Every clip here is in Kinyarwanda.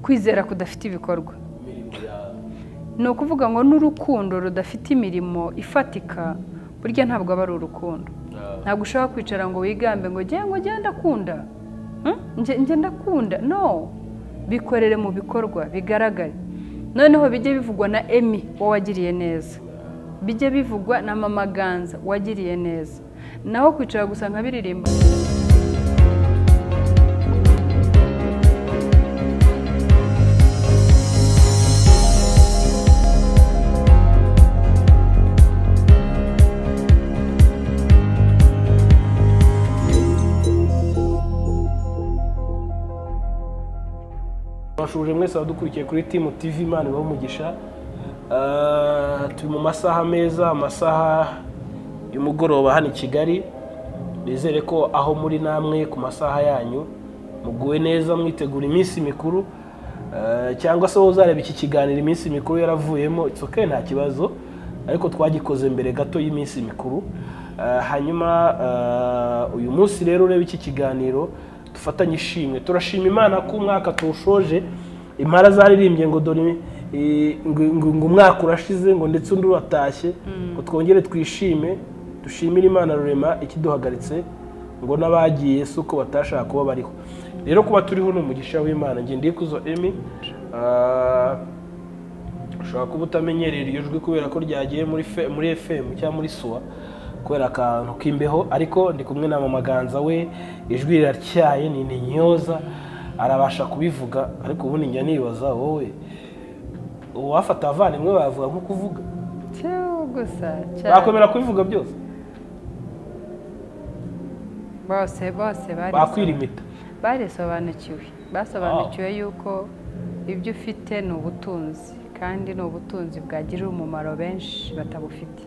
Kwizera kudafite ibikorwa ni ukuvuga ngo n'urukundo rudafite imirimo ifatika burya ntabwo aba ari urukundo. Ntabwo ushobora kwicara ngo wigambe ngo njye ndakunda, njye ndakunda. No, bikorere mu bikorwa bigaragare. Noneho bijye bivugwa na Emmy wagiriye neza, bijye bivugwa na Mama Ganza wagiriye neza, naho kwicara gusa nkabiririmba. Bashuje mwese abadukurikiye kuri Team TV, Imana ibahe umugisha. Turi mu masaha meza, amasaha y'umugoroba hano i Kigali. Nizere ko aho muri namwe ku masaha yanyu muguwe neza, mwitegura iminsi mikuru, cyangwa se uzareba iki kiganiro iminsi mikuru yaravuyemo, it's okay, nta kibazo, ariko twagikoze mbere gato y'iminsi mikuru. Hanyuma uyu munsi rero ureba iki kiganiro dufatanye ishimwe. Turashima Imana ko umwaka tuwushoje. Impara zaririmbye ngo dore ngo umwaka urashize, ngo ndetse undi uratashye, ngo twongere twishime, dushimire Imana rurema ikiduhagaritse, ngo n'abagiye si uko batashaka kuba bariho. Rero kuba turiho ni umugisha w'Imana. Njye Ndikuzo Emmy, ushobora kuba utamenyereye iryo jwi kubera ko ryagiye muri FM cyangwa muri SUA kubera akantu k'imbeho, ariko ndi kumwe na Mama Ganza, we ijwi riratyaye, ni intyoza, arabasha kubivuga. Ariko ubundi njya nibaza wowe uwafata abavandimwe bavuga nko kuvuga gusa bakwemera kubivuga byose, bose bakwirimita, barisobanukiwe, basobanukiwe yuko ibyo ufite ni ubutunzi, kandi ni ubutunzi bwagirira umumaro benshi batabufite.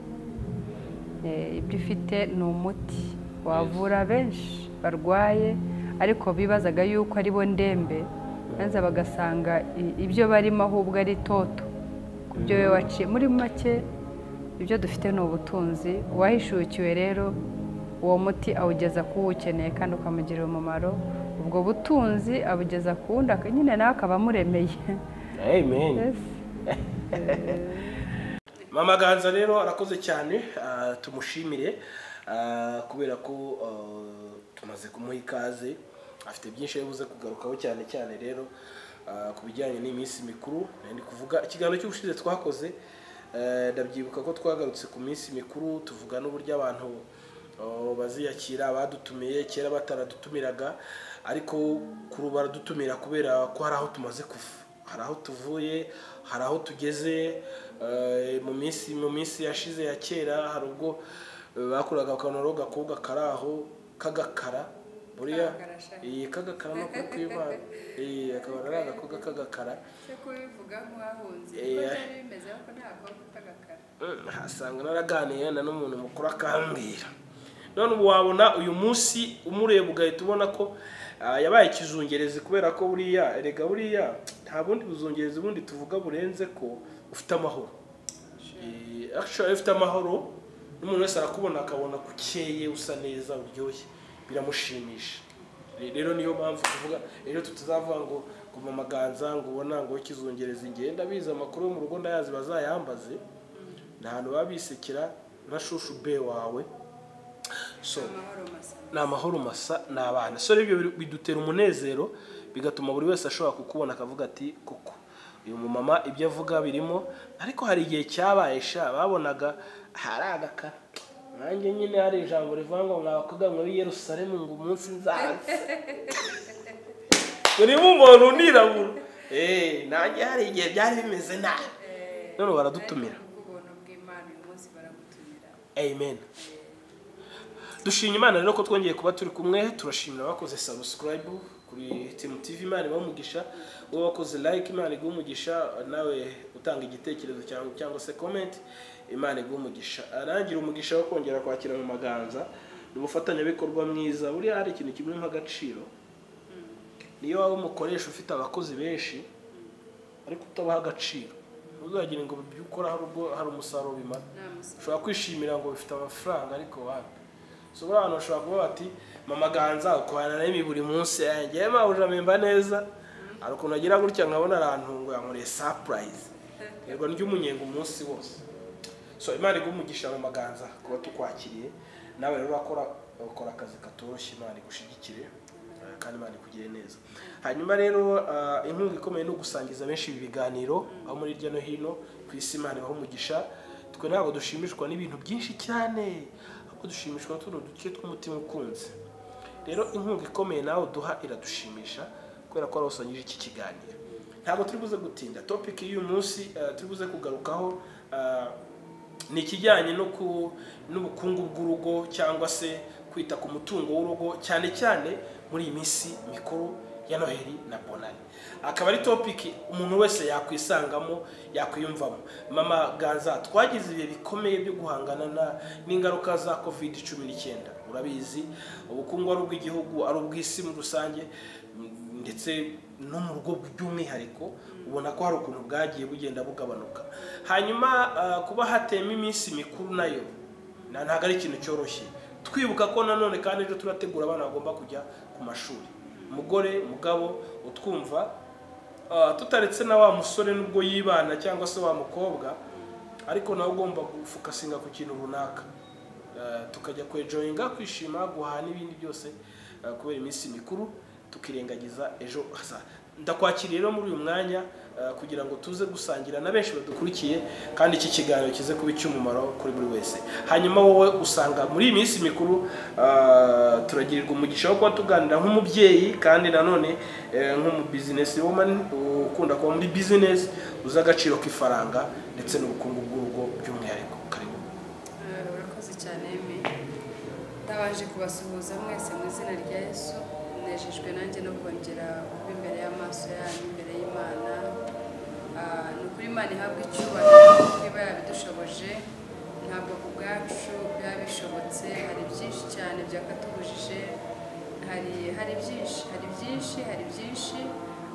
Ibyo ufite ni umuti wavura benshi barwaye, ariko bibazaga yuko ari bo ndembe, maze bagasanga ibyo barimo ahubwo ari toto ku byo we waciye. Muri make ibyo dufite ni ubutunzi. Uwahishukiwe rero uwo muti awugeza ku uwukeneye kandi ukamugirira umumaro. Ubwo butunzi abugeza ku wundi, nyine nawe akaba amuremeye. Amen. Mama Ganza rero arakoze cyane, tumushimire kubera ko tumaze kumuha ikaze. Afite byinshi yabuze kugarukaho, cyane cyane rero ku bijyanye n'iminsi mikuru. Ndi kuvuga ikiganiro cy'ubushize twakoze, ndabyibuka ko twagarutse ku minsi mikuru, tuvuga n'uburyo abantu baziyakira, badutumiye kera bataradutumiraga, ariko kuri baradutumira kubera ko hari aho tumaze kuva, hari aho tuvuye, hari aho tugeze. Mu minsi yashize ya kera hari ubwo bakoraga akantu gakobwa karaho kagakara, buriya iyi kagakara no kwibana, akaba ari agakobwa kagakara. Asanga naraganiye na n'umuntu mukuru akambwira. None ubu wabona uyu munsi umureba ugahita ubona ko yabaye ikizungerezi, kubera ko buriya erega buriya nta bundi buzungerezi bundi tuvuga burenze ko ufite amahoro. Actually ufite amahoro, n'umuntu wese arakubona akabona kukeye, usa neza, uryoshye, biramushimisha. Rero niyo mpamvu tuvuga rero tutazavuga ngo Mama Ganza ngo ubona ngo ikizungerezi. Ngenda biza amakuru yo mu rugo ndayazi, bazayambaze, nta hantu babisekera na shushu be wawe. So ni amahoro masa n'abana. So ibyo bidutera umunezero, bigatuma buri wese ashobora kukubona akavuga ati koko uyu mumama ibyo avuga birimo. Ariko hari igihe cyabaye sha babonaga hari agakara, nanjye nyine hari ijambo rivuga ngo mwabakobwa mwe b'i Yerusalemu ngo umunsi nzaza ngo umuntu unirabura. Nanjye hari igihe byari bimeze nabi, none baradutumira. Amen. Dushimye Imana rero ko twongeye kuba turi kumwe. Turashimira abakoze subscribe kuri Team TV, Imana ibahe umugisha. Wowe wakoze like, Imana iguhe umugisha. Nawe utanga igitekerezo cyangwa se comment, Imana iguhe umugisha. Arangira umugisha wo kongera kwakira mu maganza, ni ubufatanyabikorwa mwiza. Buriya hari ikintu kimwe nk'agaciro, niyo waba umukoresha ufite abakozi benshi ariko utabaha agaciro, uzagira ngo ibyo ukora hari umusaruro bimara. Ushobora kwishimira ngo bifite amafaranga, ariko wapi. So buriya abantu bashobora kuba bati Mama Ganza ukorana na Emmy buri munsi, njyewe mawuja memba neza. Hari ukuntu agira gutya nkabona arantunguye, yankoreye surprise, yego, ndya umunyenga umunsi wose. So Imana iguhe umugisha mu maganza kuba tukwakiriye. Nawe rero urakora, ukora akazi katoroshye. Imana igushigikire, kandi Imana ikugire neza. Hanyuma rero inkunga ikomeye ni ugusangiza benshi ibi biganiro aho muri hirya no hino ku isi. Imana ibahe umugisha. Twe ntabwo dushimishwa n'ibintu byinshi cyane, ahubwo dushimishwa n'utuntu duke tw'umutima ukunze. Rero inkunga ikomeye nawe uduha iradushimisha kubera ko wari wasangije iki kiganiro. Ntabwo turi buze gutinda. Topic y'uyu munsi turi buze kugarukaho ni ikijyanye no ku n'ubukungu bw'urugo, cyangwa se kwita ku mutungo w'urugo, cyane cyane muri iyi minsi mikuru ya Noheli na Bonani. Akaba ari topic umuntu wese yakwisangamo, yakwiyumvamo. Mama Ganza, twagize ibihe bikomeye byo guhangana n'ingaruka za COVID-19. Urabizi, ubukungu ari ubw'igihugu, ari ubw'isi muri rusange, ndetse no mu rugo by'umwihariko, ubona ko hari ukuntu bwagiye bugenda bugabanuka. Hanyuma kuba hatema iminsi mikuru nayo ntabwo ari ikintu cyoroshye. Twibuka ko nanone kandi ejo turategura abana bagomba kujya ku mashuri. Mugore, mugabo utwumva, tutaretse na wa musore nubwo yibana cyangwa se wa mukobwa, ariko nawe ugomba gufocusinga ku kintu runaka, tukajya kwenjoyinga, kwishima, guhaha n'ibindi byose, kubera iminsi mikuru, tukirengagiza ejo hazaza. Ndakwakiriye rero muri uyu mwanya kugira ngo tuze gusangira na benshi badukurikiye, kandi iki kiganiro kize kuba icy'umumaro kuri buri wese. Hanyuma wowe usanga muri iyi minsi mikuru turagirirwa umugisha wo kuba tuganira nk'umubyeyi, kandi nanone nk'umu business woman ukunda kuba muri business, uzi agaciro k'ifaranga ndetse n'ubukungu bw'urugo by'umwihariko. Karibu. Urakoze cyane, Emi. Ndabanje kubasuhuza mwese mu izina rya Yesu. Nejejwe nanjye no kongera kuba imbere y'amaso yanyu, imbere y'Imana. Ni ukuri Imana ihabwa icyubahiro niba yabidushoboje. Ntabwo ku bwacu biba bishobotse. Hari byinshi cyane byakatubujije, hari byinshi, hari byinshi, hari byinshi,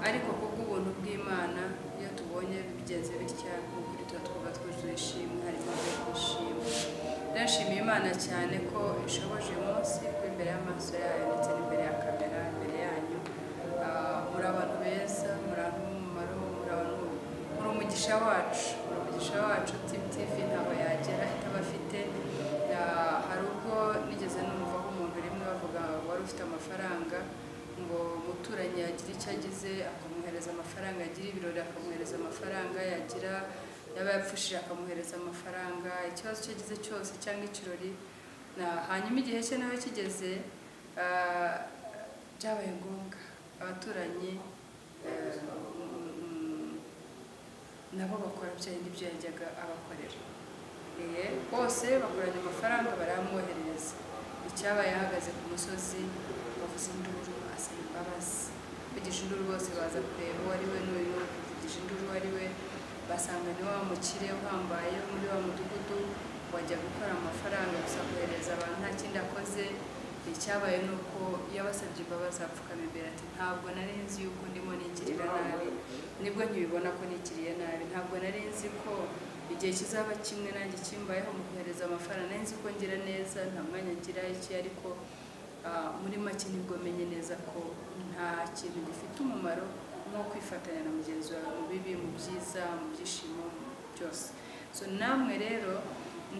ariko kubw'ubuntu bw'Imana, iyo tubonye bigenze bitya, ni ukuri tuba twumva twuzuye ishimwe, hari impamvu yo kwishima. Rero nshimiye Imana cyane ko ishoboje uyu munsi kuba imbere y'amaso yayo ndetse n'imbere ya kamera, imbere yanyu. Muri abantu beza, muri abantu b'umumaro, muri abantu, muri umugisha wacu, muri umugisha wacu. Team TV ntabwo yagera itabafite. Hari ubwo nigeze numva ko umuntu rimwe bavuga wari ufite amafaranga, ngo umuturanyi yagira icyo agize akamuhereza amafaranga, yagira ibirori akamuhereza amafaranga, yagira yaba yapfushije akamuhereza amafaranga, ikibazo icyo agize cyose cyangwa ikirori. Hanyuma igihe cye nawe kigeze, byabaye ngombwa abaturanyi nabo bakora bya bindi byo yajyaga abakorera. Bose bakoranye amafaranga baramwoherereza. Icyabaye, ahagaze ku musozi bavuza induru, asaba imbabazi. Bavugije induru bose baza kureba uwo ari we. N'uyu uvugije induru uwo ari we, basanga ni wa mukire uhambaye muri wa mudugudu wajya gukora amafaranga gusa, kohereza abantu, nta kindi akoze. Icyabaye ni uko yabasabye imbabazi, apfukama imbere ati: "Ntabwo nari nzi yuko ndimo nigirira nabi, nibwo nkibibona ko nigiriye nabi. Ntabwo nari nzi ko igihe kizaba kimwe nanjye kimbayeho mu kohereza amafaranga. Nari nzi ko ngira neza, nta mwanya ngira iki, ariko muri make nibwo menye neza ko nta kintu gifite umumaro nko kwifatanya na mugenzi wawe mu bibi, mu byiza, mu byishimo byose." So namwe rero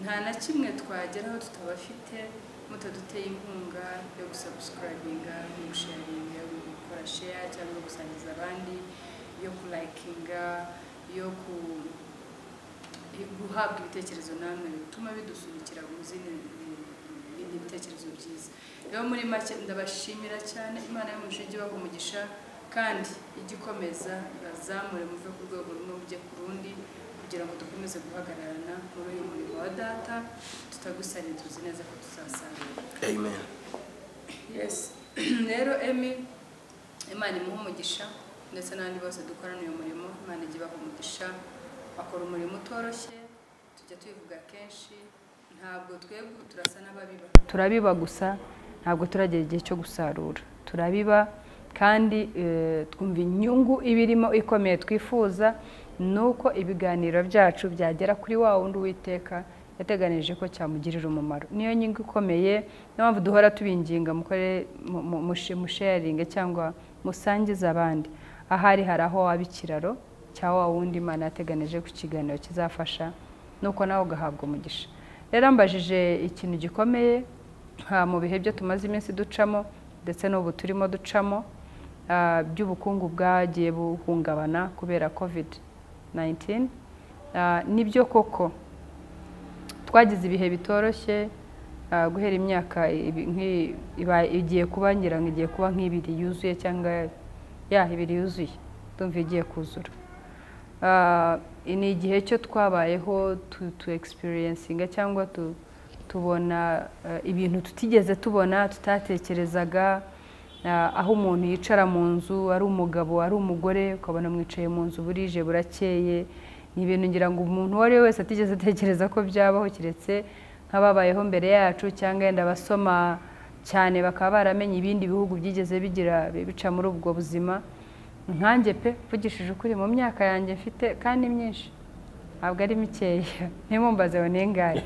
nta na kimwe twageraho tutabafite, mutaduteye inkunga yo gusubscribinga, yo gusharinga, yo gukora share cyangwa gusangiza abandi, yo kulikinga, yo ku guhabwa ibitekerezo namwe bituma bidusunikira mu zindi bindi bitekerezo byiza. Rero muri make ndabashimira cyane. Imana yo mu ijuru ijye ibaha umugisha, kandi ijye ikomeza ibazamure, muve ku rwego rumwe mujye ku rundi, kugira ngo dukomeze guhagararana muri uyu murimo wa Data tutagusariye. Tuzi neza ko tuzasarura. Amen. Yes. Rero Emi, Imana imuha umugisha, ndetse n'abandi bose dukorana uyu murimo, Imana ijye ibaha umugisha. Bakora umurimo utoroshye, tujya tubivuga kenshi. Ntabwo twebwe turasa n'ababiba, turabiba gusa, ntabwo turagera igihe cyo gusarura. Turabiba kandi twumva inyungu ibirimo ikomeye twifuza ni uko ibiganiro byacu byagera kuri wa wundi Uwiteka yateganije ko cyamugirira umumaro. Niyo nyungu ikomeye. Niyo mpamvu duhora tubinginga mukore musharinge cyangwa musangize abandi. Ahari hari aho waba ikiraro cya wa wundi Imana yateganije ku kiganiro kizafasha, nuko nawe ugahabwa umugisha. Rero mbajije ikintu gikomeye mu bihe byo tumaze iminsi ducamo ndetse n'ubu turimo ducamo, by'ubukungu bwagiye buhungabana kubera COVID-19. Nibyo koko twagize ibihe bitoroshye, guhera imyaka igiye kuba, ngira ngo igiye kuba nk'ibiri yuzuye, cyangwa ya ibiri yuzuye, ndumva igiye kuzura. Ni igihe cyo twabayeho tu experiencinga cyangwa tubona ibintu tutigeze tubona, tutatekerezaga, aho umuntu yicara mu nzu ari umugabo ari umugore, ukabona mwicaye mu nzu burije burakeye. Ni ibintu ngira ngo umuntu uwo ari we wese atigeze atekereza ko byabaho, keretse nk'ababayeho mbere yacu cyangwa yenda abasoma cyane bakaba baramenye ibindi bihugu byigeze bigira bica muri ubwo buzima. Nkanjye pe, mvugishije ukuri, mu myaka yanjye mfite kandi myinshi, ntabwo ari mikeya, ntimumbaze ngo ningahe,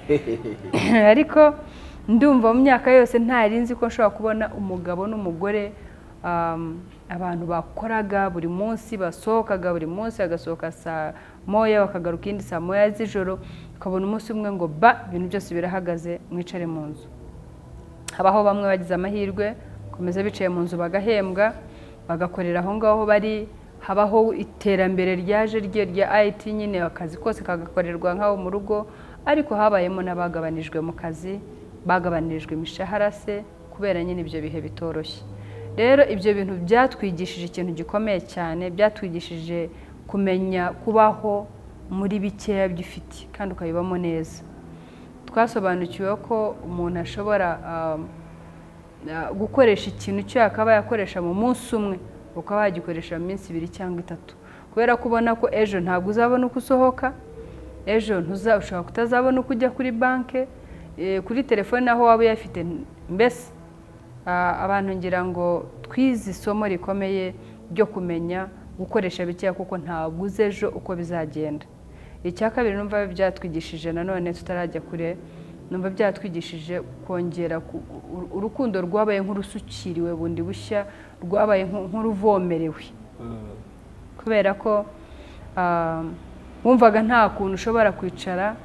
ariko ndumva mu myaka yose ntari nzi ko nshobora kubona umugabo n'umugore, abantu bakoraga buri munsi, basohokaga buri munsi, bagasohoka saa moya bakagaruka indi saa moya z'ijoro, ukabona umunsi umwe ngo ba ibintu byose birahagaze, mwicare mu nzu. Habaho bamwe bagize amahirwe komeza bicaye mu nzu bagahembwa, bagakorera aho ngaho bari. Habaho iterambere ryaje rya IT nyine, akazi kose kagakorerwa nk'aho mu rugo, ariko habayemo n'abagabanijwe mu kazi, bagabanijwe imishahara se kubera nyine ibyo bihe bitoroshye. Rero ibyo bintu byatwigishije ikintu gikomeye cyane, byatwigishije kumenya kubaho muri bikeya by'ufite kandi ukabibamo neza. Twasobanukiwe ko umuntu ashobora gukoresha ikintu cyo akaba yakoresha mu munsi umwe, ukaba wagikoresha mu minsi ibiri cyangwa itatu, kubera kubona ko ejo ntabwo uzabona uko usohoka, ejo ushobora kutazabona uko ujya kuri banke, kuri telefone aho waba uyafite. Mbese abantu ngira ngo twize isomo rikomeye ryo kumenya gukoresha bikeya, kuko ntabwo uzi ejo uko bizagenda. Icya kabiri numva byatwigishije nanone tutarajya kure, numva byatwigishije kongera urukundo rwabaye nk'urusukiriwe bundi bushya, rwabaye nk'uruvomerewe, kubera ko wumvaga nta kuntu ushobora kwicara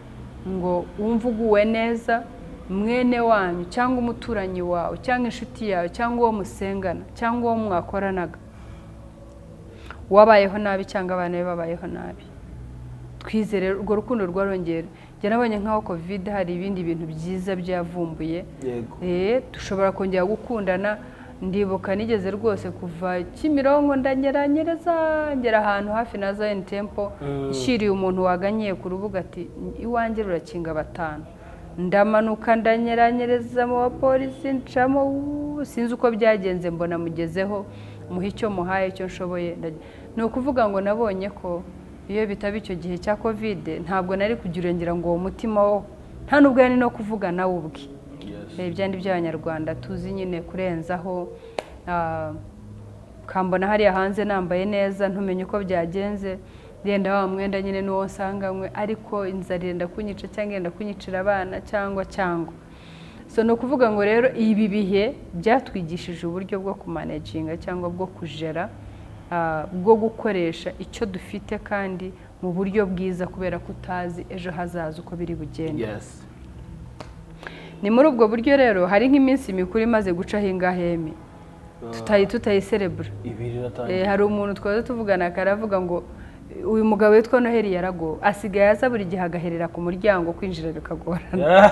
ngo wumve uguwe neza mwene wanyu cyangwa umuturanyi wawe cyangwa inshuti yawe cyangwa uwo musengana cyangwa uwo mwakoranaga wabayeho nabi cyangwa abana be babayeho nabi. Twizere urwo rukundo rwarongera. Njye nabonye nkaho COVID hari ibindi bintu byiza byavumbuye, dushobora kongera gukundana. Ndibuka nigeze rwose kuva Kimironko ndanyeranyereza ngera ahantu hafi na Zion Temple, nshyiriye umuntu waganyiye ku rubuga ati iwanjye rurakinga batanu, ndamanuka ndanyeranyereza mu bapolisi ncamo, sinzi uko byagenze mbona mugezeho, muha icyo muhaye icyo nshoboye. Ni ukuvuga ngo nabonye ko iyo bitaba icyo gihe cya COVID ntabwo nari kugira ngo uwo mutima wo nta nubwo yari no kuvuga nawe ubwe. Ibyandi by'abanyarwanda tuzi nyine kurenzaho, kambona hariya hanze nambaye neza ntumenye uko byagenze, yenda wa mwenda nyine n'uwo nsanganywe, ariko inzara irenda kunyica cyangwa irenda kunyicira abana cyangwa. So ni ukuvuga ngo rero ibi bihe byatwigishije uburyo bwo kumanaginga cyangwa bwo kujera, bwo gukoresha icyo dufite kandi mu buryo bwiza, kubera ko utazi ejo hazaza uko biri bugende. Ni muri ubwo buryo rero hari nk'iminsi mikuru imaze gucaho ingaheme tutayiserebura. Hari umuntu twaza tuvugana akaravuga ngo uyu mugabo witwa Noheli yarago asigaye aza buri gihe agaherera ku muryango, kwinjira bikagorana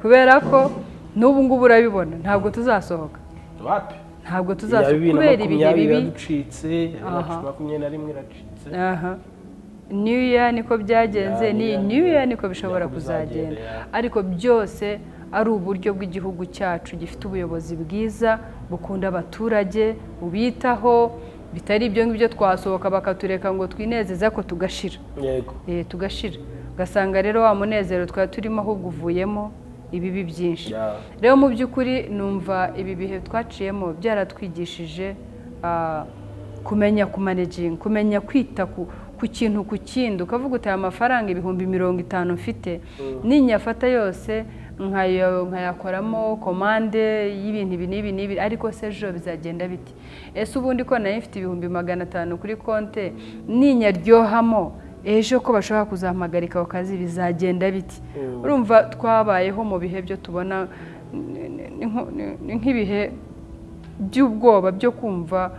kubera ko n'ubu ngubu urabibona ntabwo tuzasohoka, ntabwo tuzasohoka kubera ibihe bibi. New Year niko byagenze, ni New Year niko bishobora kuzagenda, ariko byose ari uburyo bw'igihugu cyacu gifite ubuyobozi bwiza bukunda abaturage, bubitaho, bitari ibyo ngibyo twasohoka bakatureka ngo twinezeze ko tugashira. Yego, tugashira, ugasanga rero wa munezero twari turimo ahubwo uvuyemo ibibi byinshi. Rero mu by'ukuri numva ibi bihe twaciyemo byaratwigishije kumenya kumanaginga, kumenya kwita ku kintu ku kindi, ukavuga uti aya mafaranga 50,000 mfite ninyafata yose Nkayakoramo komande y'ibintu ibi n'ibi n'ibi, ariko se ejo bizagenda biti? Ese ubundi ko nayo mfite 500,000 kuri konte, ninyaryohamo ejo ko bashobora kuzampagarika ako kazi bizagenda biti? Urumva twabayeho mu bihe byo tubona ni nk'ibihe by'ubwoba byo kumva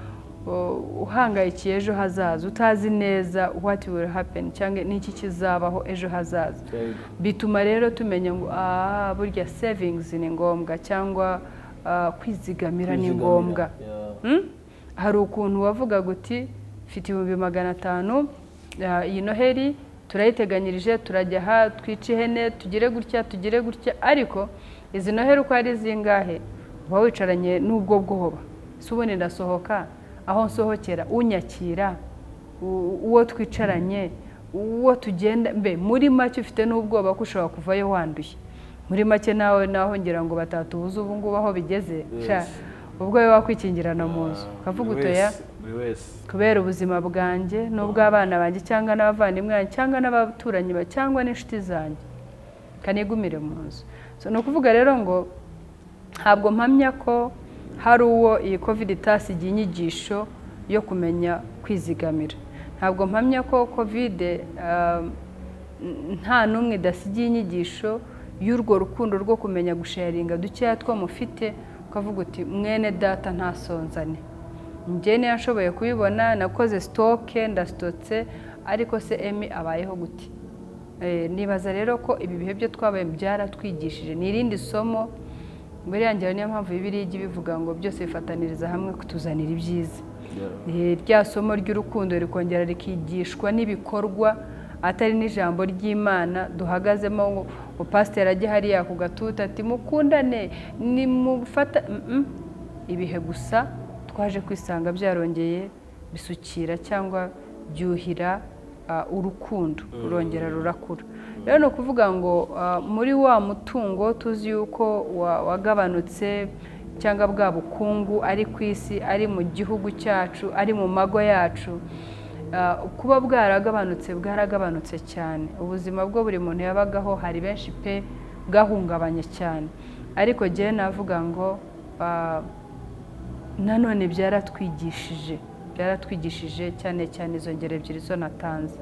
uhangayikiye ejo hazaza, utazi neza what will happen cyangwa n'iki kizabaho ejo hazaza. Bituma rero tumenya ngo burya savings ni ngombwa, cyangwa kwizigamira ni ngombwa. Hari ukuntu wavugaga uti mfite 500,000, iyi Noheli turayiteganyirije, turajya aha twice ihene, tugire gutya tugire gutya, ariko izi Noheli uko ari zingahe uba wicaranye n'ubwo bwoba. Si ubundi ndasohoka, aho nsohokera unyakira, uwo twicaranye, uwo tugenda, mbe muri make ufite n'ubwoba ko ushobora kuvayo wanduye. Muri make nawe naho ngira ngo batatubuze ubu ngubu aho bigeze, ubwo wowe wakwikingirana mu nzu ukavuga utoya kubera ubuzima bwanjye n'ubw'abana banjye cyangwa n'abavandimwe banjye cyangwa n'abaturanyi cyangwa n'inshuti zanjye, kanigumire mu nzu. Ni ukuvuga rero ngo ntabwo mpamya ko hari uwo iyi covid itasigiye inyigisho yo kumenya kwizigamira. Ntabwo mpamya ko covid nta n'umwe idasigiye inyigisho y'urwo rukundo rwo kumenya gusharinga dukeya two mufite, ukavuga uti mwene data ntasonzane, njye niyo nshoboye kubibona, nakoze sitoke ndasitotse, ariko se Emmy abayeho gute? Nibaza rero ko ibi bihe byo twabaye byaratwigishije, ni irindi somo. Buriya ngira niyo mpamvu Bibiliya ijya ibivuga ngo byose bifataniriza hamwe kutuzanira ibyiza. Rya somo ry'urukundo rikongera rikigishwa n'ibikorwa, atari n'ijambo ry'Imana duhagazemo ngo pasiteri ajye hariya ku gatuta ati mukundane nimufata. Ibihe gusa twaje kwisanga byarongeye bisukira cyangwa byuhira urukundo, rurongera rurakura. Rero ni ukuvuga ngo muri wa mutungo tuzi yuko wagabanutse, cyangwa bwa bukungu ari ku isi, ari mu gihugu cyacu, ari mu mago yacu, kuba bwaragabanutse bwaragabanutse cyane. Ubuzima bwo buri muntu yabagaho hari benshi pe bwahungabanye cyane, ariko jyewe navuga ngo nanone byaratwigishije, byaratwigishije cyane cyane izo ngero ebyiri zo natanze.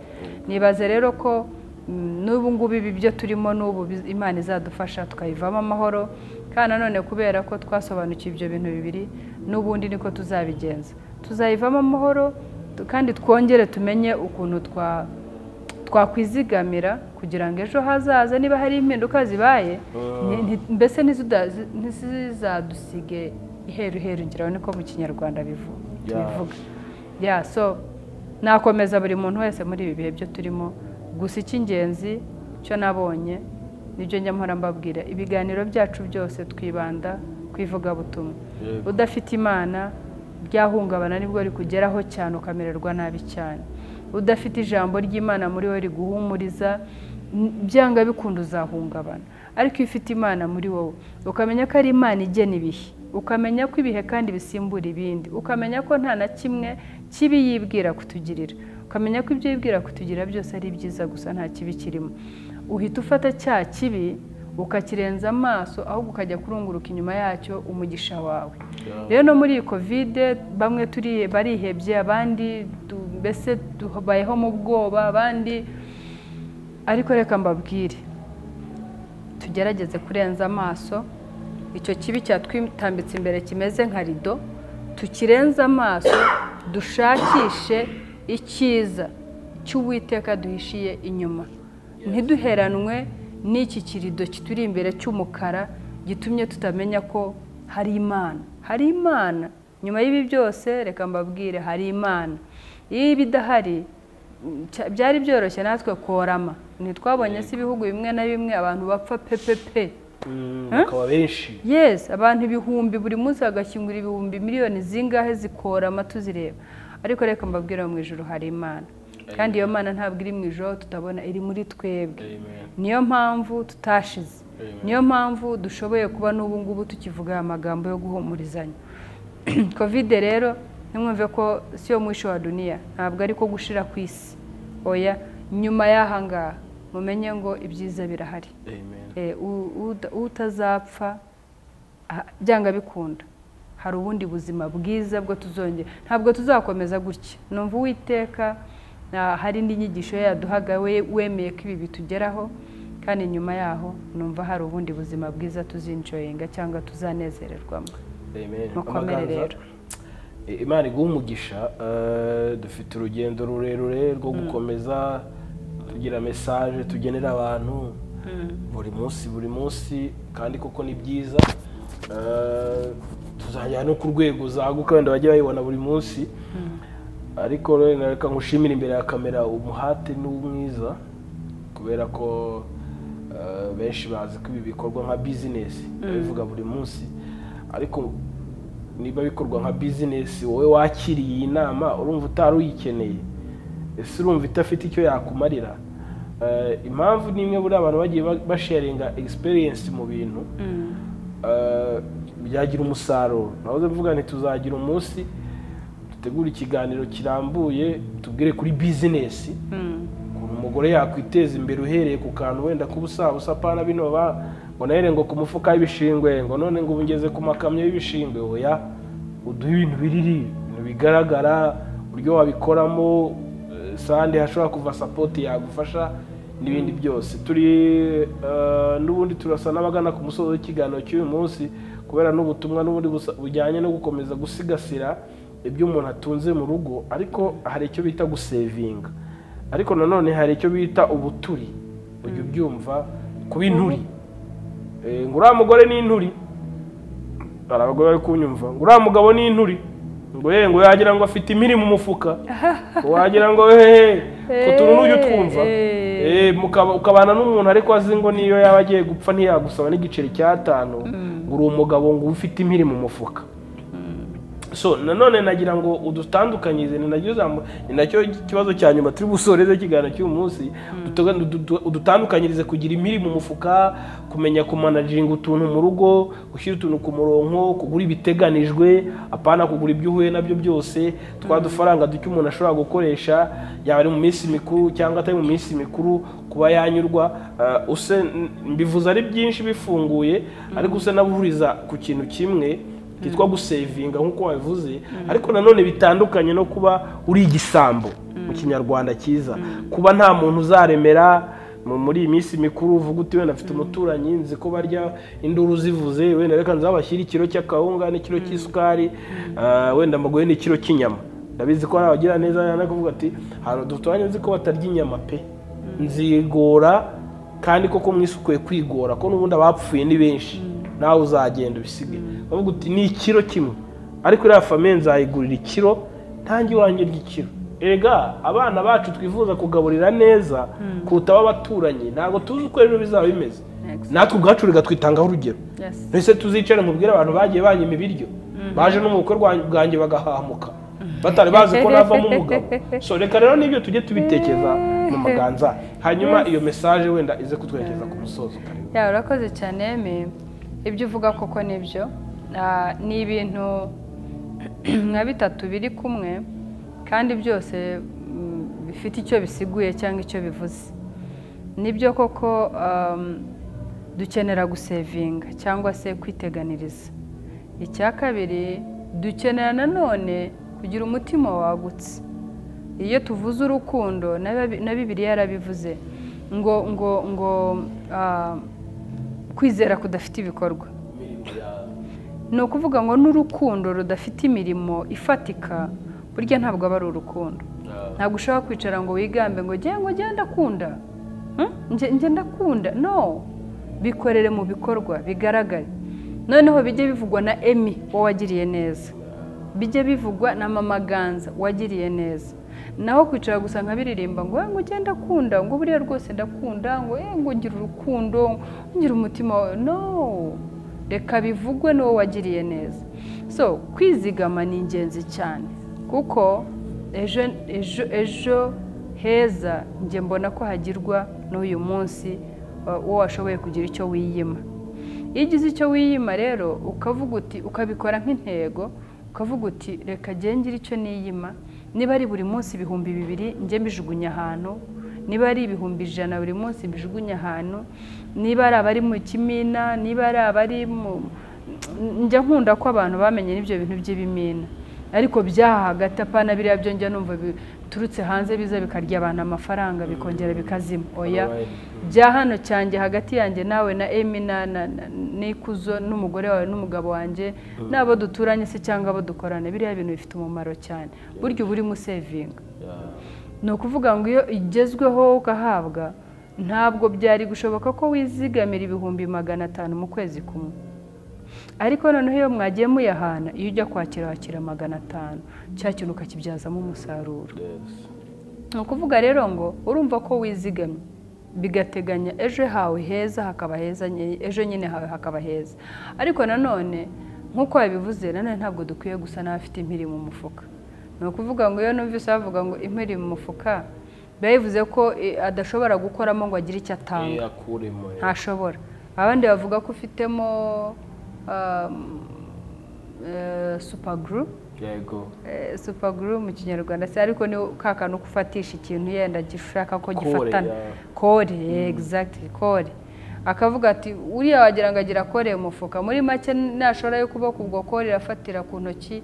Nibaze rero ko n'ubu ngubu ibi byo turimo n'ubu Imana izadufasha tukayivamo amahoro, kandi nanone kubera ko twasobanukiwe ibyo bintu bibiri, n'ubundi niko tuzabigenza, tuzayivamo amahoro, kandi twongere tumenye ukuntu twakwizigamira kugira ngo ejo hazaza niba hari impinduka zibaye, mbese ntizizadusige iheru heru, ngira niko mu Kinyarwanda bivuga. So nakomeza buri muntu wese muri ibi bihe byo turimo. Gusa icy'ingenzi cyo nabonye nibyo njya mpora mbabwira, ibiganiro byacu byose twibanda ku ivugabutumwa. Udafite Imana ryahungabana nibwo rikugeraho cyane ukamererwa nabi cyane. Udafite ijambo ry'Imana muri wowe riguhumuriza, byanga bikunda uzahungabana. Ariko iyo ufite Imana muri wowe, ukamenya ko ari Imana igena ibihe, ukamenya ko ibihe kandi bisimbura ibindi, ukamenya ko nta na kimwe kibi yibwira kutugirira, ukamenya ko ibyo yibwira kutugira byose ari byiza gusa nta kibi kirimo, uhita ufata cya kibi ukakirenza amaso, ahubwo ukajya kurunguruka inyuma yacyo umugisha wawe. Rero no muri iyi covid bamwe barihebye, abandi mbese tubayeho mu bwoba, abandi, ariko reka mbabwire tugerageze kurenza amaso icyo kibi cyatwitambitse imbere kimeze nka rido, tukirenza amaso dushakishe icyiza cy'Uwiteka duhishiye inyuma, ntiduheranwe n'iki kirido kituri imbere cy'umukara gitumye tutamenya ko hari Imana. Hari Imana nyuma y'ibi byose, reka mbabwire hari Imana. Iyo ibidahari byari byoroshye natwe korama, ntitwabonye se ibihugu bimwe na bimwe abantu bapfa pepepe bakaba benshi. Yes, abantu ibihumbi buri munsi bagashyingura ibihumbi miliyoni zingahe zikorama tuzireba. Ariko reka mbabwire mu ijuru hari Imana, kandi iyo Mana ntabwo iri mu ijuru tutabona, iri muri twebwe. Niyo mpamvu tutashize, niyo mpamvu dushoboye kuba n'ubu ngubu tukivuga aya magambo yo guhumurizanya. Covid rero ntimwumve ko si yo mwisho wa dunia, ntabwo ariko gushira ku isi, oya, nyuma y'aha ngaha Mumenye ngo ibyiza birahari. Utazapfa byanga bikunda, hari ubundi buzima bwiza bwo tuzongera, ntabwo tuzakomeza gutya. Numva Uwiteka hari indi nyigisho yaduhaga we wemeye ko ibi bitugeraho, kandi nyuma yaho numva hari ubundi buzima bwiza tuzinjoyinga cyangwa tuzanezererwamo. Mukomere rero. Imana iguhe umugisha. Dufite urugendo rurerure rwo gukomeza tugira message tugenera abantu buri munsi buri munsi, kandi koko ni byiza. Tuzajya no ku rwego zaguka wenda bajye bayibona buri munsi. Ariko reka ngushimire imbere ya kamera umuhate n'umwiza, kubera ko benshi bazi ko ibi bikorwa nka business, bivuga buri munsi, ariko niba bikorwa nka business wowe wakiriye iyi nama urumva utari uyikeneye, ese urumva idafite icyo yakumarira? Impamvu ni imwe, buri abantu bagiye basharinga experience mu bintu byagira umusaruro. Nahoze mvuga nti tuzagira umunsi dutegura ikiganiro kirambuye tubwire kuri business, ukuntu umugore yakwiteza imbere uhereye ku kantu wenda kubusabusa pana bino ba ngo nahere ngo ku mufuka w'ibishingwe, ngo none ngo ubungeze ku makamyo y'ibishingwe. Oya, uduhe ibintu biriri, ibintu bigaragara, uburyo wabikoramo, sande hashobora kuva support yagufasha n'ibindi byose. Turi n'ubundi turasa n'abagana ku musozo w'ikiganiro cy'uyu munsi, kubera n'ubutumwa n'ubundi bujyanye no gukomeza gusigasira ibyo umuntu atunze mu rugo. Ariko hari icyo bita gusevinga, ariko nanone hari icyo bita ubuturi. Ujya ubyumva kuba inturi, ngo uriya mugore ni inturi, hari abagore bari kunyumva, ngo uriya mugabo ni inturi, ngo ye ngo yagira ngo afite impiri mu mufuka, wagira ngo hehe kutuntu n'ujya utwumva. Ukabana n'umuntu ariko azi ngo niyo yaba agiye gupfa ntiyagusaba n'igiceri cy'atanu, ngo uri umugabo ngo ufite impiri mu mufuka. So nanone nagira ngo udutandukanyirize, ni nacyo kibazo cya nyuma turi busoreze ikiganiro cy'uyu munsi, udutandukanyirize kugira impiri mu mufuka, kumenya kumanaginga utuntu mu rugo, gushyira utuntu ku murongo, kugura ibiteganijwe, apana kugura ibyo uhuye nabyo byose, twa dufaranga duke umuntu ashobora gukoresha yaba ari mu minsi mikuru cyangwa atari mu minsi mikuru, kuba yanyurwa. Use mbivuze ari byinshi bifunguye, ariko use nabuhuriza ku kintu kimwe kitwa gusevinga nkuko wabivuze, ariko nanone bitandukanye no kuba uri igisambo mu kinyarwanda cyiza, kuba nta muntu uzaremera muri iyi minsi mikuru uvuga uti wenda afite umuturanyi nzi ko barya induru zivuze, wenda reka nzabashyire ikiro cy'akawunga n'ikiro cy'isukari, wenda mbaguhe n'ikiro cy'inyama. Ndabizi ko hari abagira neza yana kuvuga ati hano duturanye nzi ko batarya inyama pe, nzigora kandi koko mwisukuye kwigora ko n'ubundi abapfuye ni benshi, nawe uzagenda ubisige. Bavuga uti ni ikiro kimwe, ariko iriya famiye nzayigurira ikiro ntange iwanjye ry'ikiro. Erega abana bacu twifuza kugaburira neza kuruta abaturanyi, ntabwo tuzi uko rero bizaba bimeze. Natwe ubwacu rega twitangaho urugero. Mbese tuzicare mubwire abantu bagiye banyima ibiryo, baje no mu bukwe bwanjye bagahamuka batari bazi ko navamo umugabo. So reka rero nibyo tujye tubitekeza mu maganza, hanyuma iyo message wenda ize kutwerekeza ku musozo. Ya, urakoze cyane Emi, ibyo uvuga koko nibyo. Ni ibintu nka bitatu biri kumwe kandi byose bifite icyo bisiguye cyangwa icyo bivuze. Nibyo koko dukenera gusevinga cyangwa se kwiteganiriza. Icya kabiri, dukenera nanone kugira umutima wagutse. Iyo tuvuze urukundo, na Bibiliya yarabivuze ngo ngo ngo kwizera kudafite ibikorwa. Ni ukuvuga ngo n'urukundo rudafite imirimo ifatika burya ntabwo aba ari urukundo. Ntabwo ushobora kwicara ngo wigambe ngo nge ndakunda, nge ndakunda. No, bikorere mu bikorwa bigaragare. Noneho bijye bivugwa na Emi wowe wagiriye neza, bijye bivugwa na Mama Ganza wagiriye neza. Naho kwicara gusa nkabiririmba ngo ngo ndakunda, ngo buriya rwose ndakunda, ngo ngo ngira urukundo, ngira umutima. No, reka bivugwe n'uwo wagiriye neza. So kwizigama ni ingenzi cyane, kuko ejo ejo ejo heza njye mbona ko hagirwa n'uyu munsi uwo washoboye kugira icyo wiyima. Iyo ugize icyo wiyima rero ukavuga uti, ukabikora nk'intego, ukavuga uti reka ngire icyo niyima, niba ari buri munsi 2000 njye mbijugunya ahantu, Niba ari 100,000 buri munsi mbijugunye ahantu, niba ari abari mu kimina, niba ari abari mu, njya nkunda ko abantu bamenye n'ibyo bintu by'ibimina, ariko byaha hagati, apana biriya byo njya numva biturutse hanze biza bikarya abantu amafaranga bikongera bikazima. Oya, bya hano cyanjye hagati yanjye nawe na Emi na Nikuzo n'umugore wawe n'umugabo wanjye n'abo duturanye se cyangwa abo dukorana, biriya bintu bifite umumaro cyane. Burya uba urimo usevinga. Ni ukuvuga ngo iyo igezweho ugahabwa, ntabwo byari gushoboka ko wizigamira 500,000 mu kwezi kumwe. Ariko noneho iyo mwagiye muyahana, iyo ujya kwakira wakira 500, cya kintu ukakibyazamo umusaruro. Ni ukuvuga rero ngo urumva ko wizigamye, bigateganya ejo hawe heza hakaba heza, ejo nyine hawe hakaba heza. Ariko nanone nk'uko babivuze, nanone ntabwo dukwiye gusa n'abafite impiri mu mufuka. Ni ukuvuga ngo iyo numvise bavuga ngo impiri mu mufuka, bivuze ko adashobora gukoramo ngo agire icyo atanga, ntashobora. Abandi bavuga ko ufitemo super glue. Yego. Super glue mu Kinyarwanda se, ariko ni ka kantu kufatisha ikintu yenda gishaka ko gifatana. Kore, exactly, kore. Akavuga ati uriya wagira ngo agira kore mu mufuka, muri make nashora yo kuboko ubwo kore irafatira ku ntoki,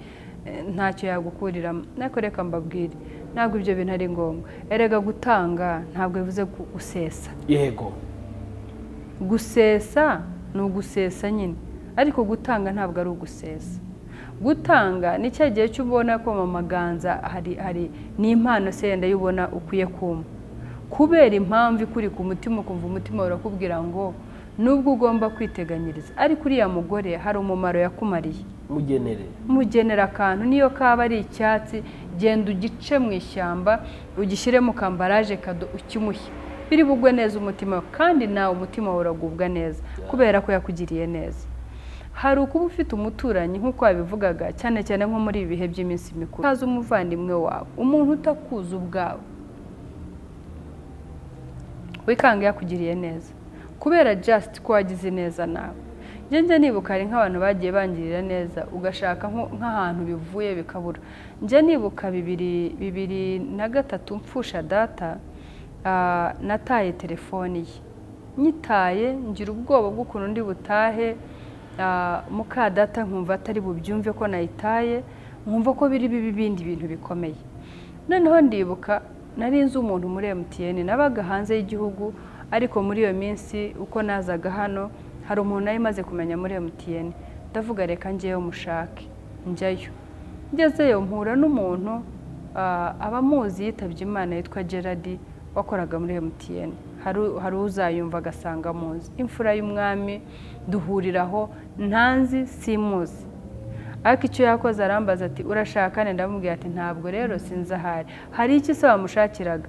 ntacyo yagukuriramo. Nako reka mbabwire, ntabwo ibyo bintu ari ngombwa. Erega gutanga ntabwo bivuze gusesa. Yego. Gusesa ni ugusesa nyine, ariko gutanga ntabwo ari ugusesa. Gutanga ni cya gihe cy'ubona ko mu maganza hari n'impano se yenda yubona ukwiye kuma, kubera impamvu ikuri ku mutima, ukumva umutima urakubwira ngo nubwo ugomba kwiteganyiriza, ariko uriya mugore hari umumaro yakumariye, mugenera akantu, niyo kaba ari icyatsi, genda ugice mu ishyamba ugishyire mu kambaraje kado ukimuhe, biri bugwe neza umutima, kandi nawe umutima uragubwa neza kubera ko yakugiriye neza. Hari ukuba ufite umuturanyi nk'uko wabivugaga, cyane cyane nko muri ibi bihe by'iminsi mikuru, utazi umuvandimwe wawe, umuntu utakuzi ubwawe, wikanga yakugiriye neza kubera just ko wagize neza nawe. Njye nibuka hari nk'abantu bagiye bangirira neza, ugashaka nk'ahantu bivuye bikabura. Njye nibuka 2003 mfusha data, nataye telefoni ye, nyitaye ngira ubwoba bw'ukuntu ndi butahe, muka data nkumva atari bubyumve ko nayitaye, nkumva ko biri bibi bindi bintu bikomeye. Noneho ndibuka nari nzi umuntu muri MTN, nabaga hanze y'igihugu, ariko muri iyo minsi uko nazaga hano hari umuntu nari maze kumenya muri MTN, ndavuga reka ngeyo mushake, njyayo. Ngezeyo mpura n'umuntu abamuzi yitabye Imana yitwa Gerard, wakoraga muri MTN. Hari uzayumva agasanga muzi, imfura y'umwami, duhuriraho, ntanzi simuzi. Ariko icyo yakoze arambaza ati urashaka ne? Ndamubwira ati ntabwo rero sinzi ahari. Hari iki se wamushakiraga?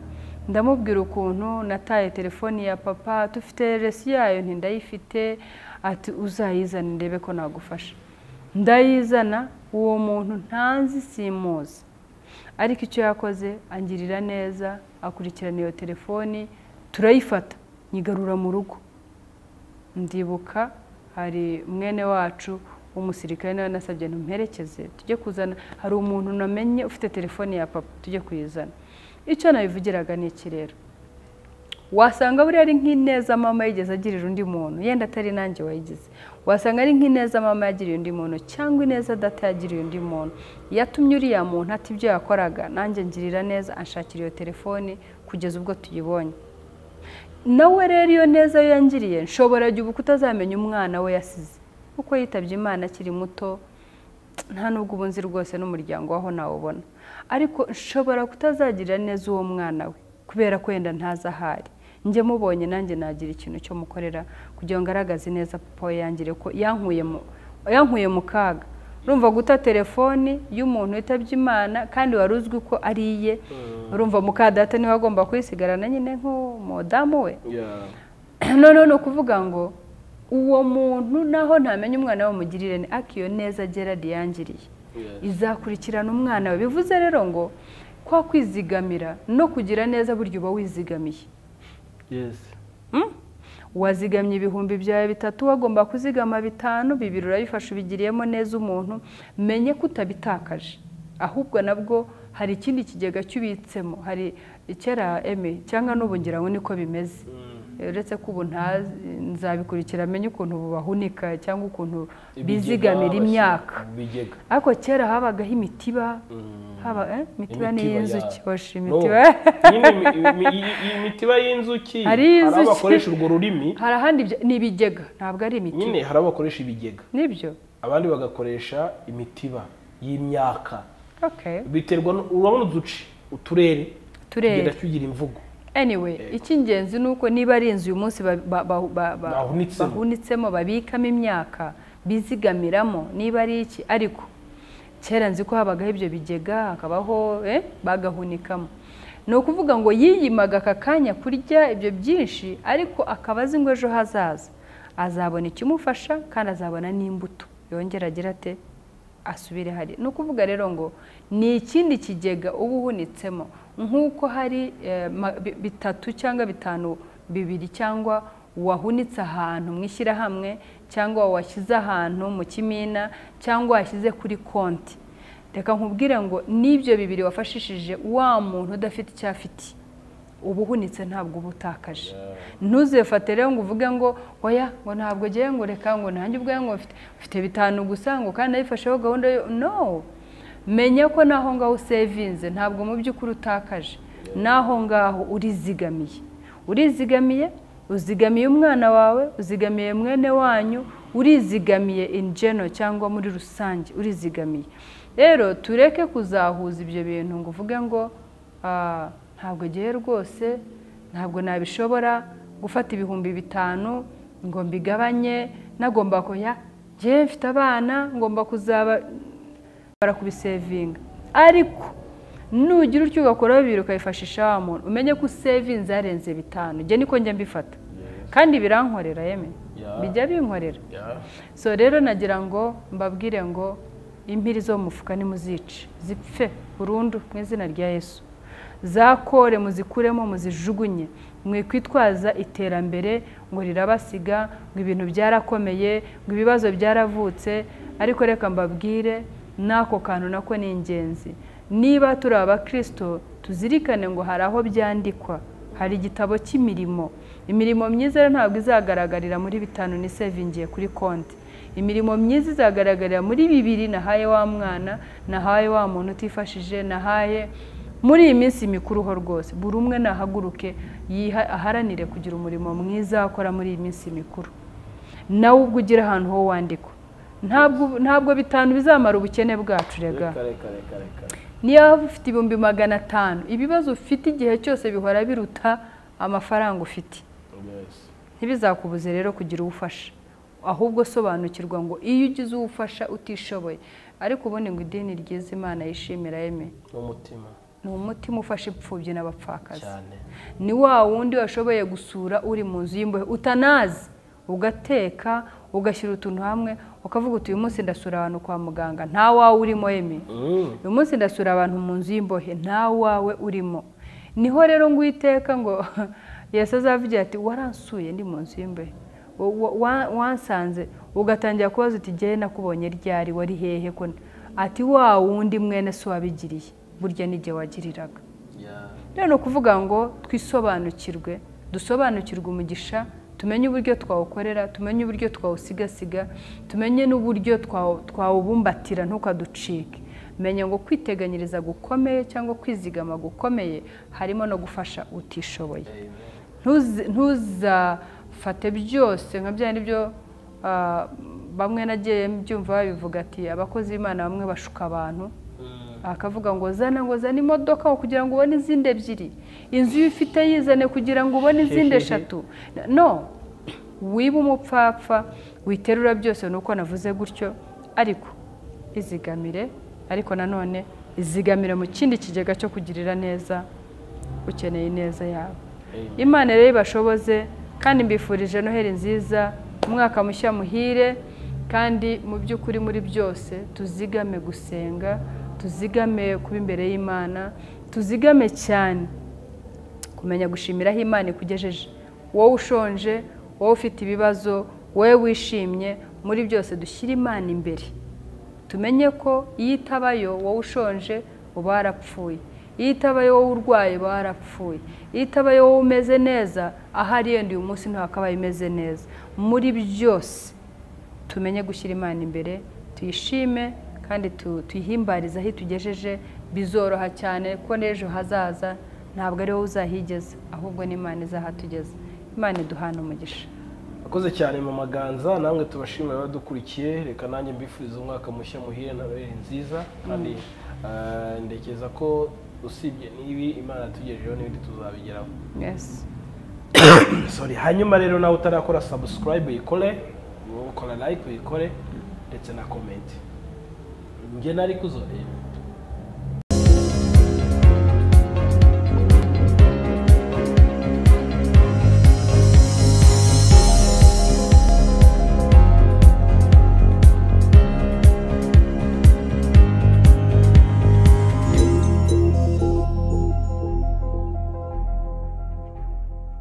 Ndamubwira ukuntu nataye telefoni ya papa, tufite resi yayo ntindayifite, ati uzayizana ndebe ko nagufasha. Ndayizana, uwo muntu ntanzi simuzi, ariko icyo yakoze angirira neza, akurikirana iyo telefoni, turayifata nyigarura mu rugo. Ndibuka hari mwene wacu w'umusirikare nawe nasabye ntumperekeze tujye kuzana, hari umuntu namenye ufite telefoni ya papa, tujye kuyizana. Icyo nabivugiraga ni iki rero, wasanga buriya ari nk'ineza mama yigeze agirira undi muntu, yenda atari nanjye wayigize, wasanga ari nk'ineza mama yagiriye undi muntu, cyangwa ineza data yagiriye undi muntu, yatumye uriya muntu ati ibyo yakoraga nanjye ngirira neza, anshakira iyo telefoni kugeza ubwo tuyibonye. Nawe rero iyo neza yo yangiriye, nshobora ubu kutazamenya umwana we yasize, kuko yitabye Imana akiri muto, nta nubwo ubu nzi rwose n'umuryango waho nawubona, ariko nshobora kutazagirira neza uwo mwana we kubera ko yenda ntazi ahari. Njye mubonye nanjye nagira ikintu cyo mukorera kugira ngo ngaragaze neza papa we yangire ko yankuye mu kaga. Urumva guta telefoni y'umuntu witabye Imana kandi wari uzwi ko ari iye, urumva muka data niwe agomba kwisigarana nyine nk'umudamu we. None ni ukuvuga ngo uwo muntu naho ntamenye umwana we mugirire ni akiyo neza Gerard yangiriye, izakurikirana umwana we. Bivuze rero ngo kwa kwizigamira no kugira neza buryo uba wizigamiye. Wazigamye 3,000 wagomba kuzigama 5, 2 urabifasha ubigiriyemo neza umuntu, menye ko utabitakaje, ahubwo nabwo hari ikindi kigega cyubitsemo. Hari kera eme cyangwa n'ubu ngira ngo niko bimeze, uretse ko ubu nzabikurikira amenye ukuntu bahunika cyangwa ukuntu bizigamira imyaka. Ariko kera habagaho imitiba, haba imitiba ni y'inzuki, hoshi imitiba imitiba y'inzuki. Hari abakoresha urwo rurimi, hari ahandi ni ibigega, ntabwo ari imitiba nyine. Hari abakoresha ibigega nibyo, abandi bagakoresha imitiba y'imyaka. Biterwa, urabona uduce uturere tugenda tugira imvugo. Anyway, icy'ingenzi ni uko niba ari inzu uyu munsi bahunitsemo babikamo imyaka bizigamiramo, niba ari iki. Ariko kera nzi ko habagaho ibyo bigega, hakabaho bagahunikamo. Ni ukuvuga ngo yiyimaga aka kanya kurya ibyo byinshi, ariko akaba azi ngo ejo hazaza azabona ikimufasha kandi azabona n'imbuto yongera agira ate asubire hari. Ni ukuvuga rero ngo ni ikindi kigega uba uhunitsemo, nk'uko hari 3 cyangwa 5 2 cyangwa wahunitse ahantu mu ishyirahamwe, cyangwa washyize ahantu mu kimina, cyangwa washyize kuri konti. Reka nkubwire ngo n'ibyo 2 wafashishije wa muntu udafite icyo afite, uba uhunitse, ntabwo uba utakaje. Ntuzefate rero ngo uvuge ngo oya, ngo ntabwo ngiye, ngo reka ngo nanjye ubwayo ngo mfite 5 gusa, ngo kandi nayifasheho gahunda yo. No, menya ko naho ngaho usevinze ntabwo mu by'ukuri utakaje, naho ngaho urizigamiye. Urizigamiye, uzigamiye umwana wawe, uzigamiye mwene wanyu, urizigamiye in general cyangwa muri rusange urizigamiye. Rero tureke kuzahuza ibyo bintu ngo uvuge ngo ntabwo ngiye rwose, ntabwo nabishobora gufata 5000 ngo mbigabanye, nagomba koya ngiye mfite abana ngomba kuzaba barakubisevinga. Ariko nugira utyo ugakora 2 ukayifashisha wa muntu, umenye ko usevinze arenze 5. Njye niko njya mbifata kandi birankorera, yeme bijya binkorera. So rero nagira ngo mbabwire ngo impiri zo mufuka nimuzice zipfe burundu mu izina rya Yesu. Zakore muzikuremo muzijugunye, mwikwitwaza iterambere ngo rirabasiga, ngo ibintu byarakomeye, ngo ibibazo byaravutse. Ariko reka mbabwire nako kantu nako ni ingenzi. Niba turi abakristo tuzirikane ngo hari aho byandikwa, hari igitabo cy'imirimo. Imirimo myiza rero ntabwo izagaragarira muri 5 nisevingiye kuri konti. Imirimo myiza izagaragarira muri 2 nahaye wa mwana, nahaye wa muntu utifashije, nahaye muri iyi minsi mikuru ho rwose. Buri umwe nahaguruke aharanire kugira umurimo mwiza akora muri iyi minsi mikuru. Nawe ubwo ugira ahantu ho wandikwa, ntabwo 5 bizamara ubukene bwacu rega. Niyo ufite 500,000, ibibazo ufite igihe cyose bihora biruta amafaranga ufite. Ntibizakubuze rero kugira ubufasha, ahubwo sobanukirwa ngo iyo ugize ubufasha utishoboye. Ariko ubundi ngo idini ryiza Imana yishimira yeme umutima, ni umutima ufasha imfubyi n'abapfakazi. Ni wa wundi washoboye gusura uri mu nzu y'imbohe utanazi, ugateka ugashyira utuntu hamwe ukavuga uti uyu munsi ndasura abantu kwa muganga nta wawe urimo, yeme uyu munsi ndasura abantu mu nzu y'imbohe nta wawe urimo. Niho rero ngo Uwiteka ngo Yesu azavugira ati waransuye ndi mu nzu y'imbohe, wansanze, ugatangira kubaza uti jye nakubonye ryari, wari hehe? Ko ati wa wundi mwene so wabigiriye, burya n'igihe wagiriraga. Rero ni ukuvuga ngo twisobanukirwe, dusobanukirwe umugisha, tumenye uburyo twawukorera, tumenye uburyo twawusigasiga, tumenye n'uburyo twawubumbatira ntukaducike. Menya ngo kwiteganyiriza gukomeye cyangwa kwizigama gukomeye harimo no gufasha utishoboye. Ntuzafate byose nka bya nibyo bamwe nagiye mbyumva babivuga ati abakozi b'Imana bamwe bashuka abantu, akavuga ngo zana, ngo zana imodoka kugira ngo ubone izindi 2, inzu ifite yizane kugira ngo ubone izindi 3. No, wiba umupfapfa witerura byose nuko navuze gutyo, ariko izigamire, ariko nanone izigamire mu kindi kigega cyo kugirira neza ukeneye ineza yawe. Imana rero ibashoboze, kandi mbifurije Noheli nziza, umwaka mushya muhire, kandi mu by'ukuri muri byose tuzigame gusenga, tuzigame kuba imbere y'Imana, tuzigame cyane kumenya gushimira aho Imana ikugejeje. Wowe ushonje, wowe ufite ibibazo, wowe wishimye, muri byose dushyire Imana imbere. Tumenye ko iyo itabayo wowe ushonje, Uba warapfuye. Iyo itabaye wowe urwaye, uba warapfuye. Iyo itabaye wowe umeze neza, ahari yenda uyu munsi ntihakabaye umeze neza. Muri byose tumenye gushyira Imana imbere, tuyishime kandi tuyihimbarize aho itugejeje. Bizoroha cyane ko n'ejo hazaza ntabwo ari wowe uzahigeza, ahubwo n'Imana izahatugeza. Imana iduhana umugisha. Akoze cyane Mama Ganza, namwe tubashimira abadukurikiye. Reka nanjye mbifuriza umwaka mushya muhire na Noheli nziza, kandi ndekeza ko usibye n'ibi Imana yatugejejeho n'ibindi tuzabigeraho. Yes. Sorry. Hanyuma rero nawe utarakora subscribe uyikore, wowe ukora like uyikore, ndetse na comment. Njye nari kuzoreba.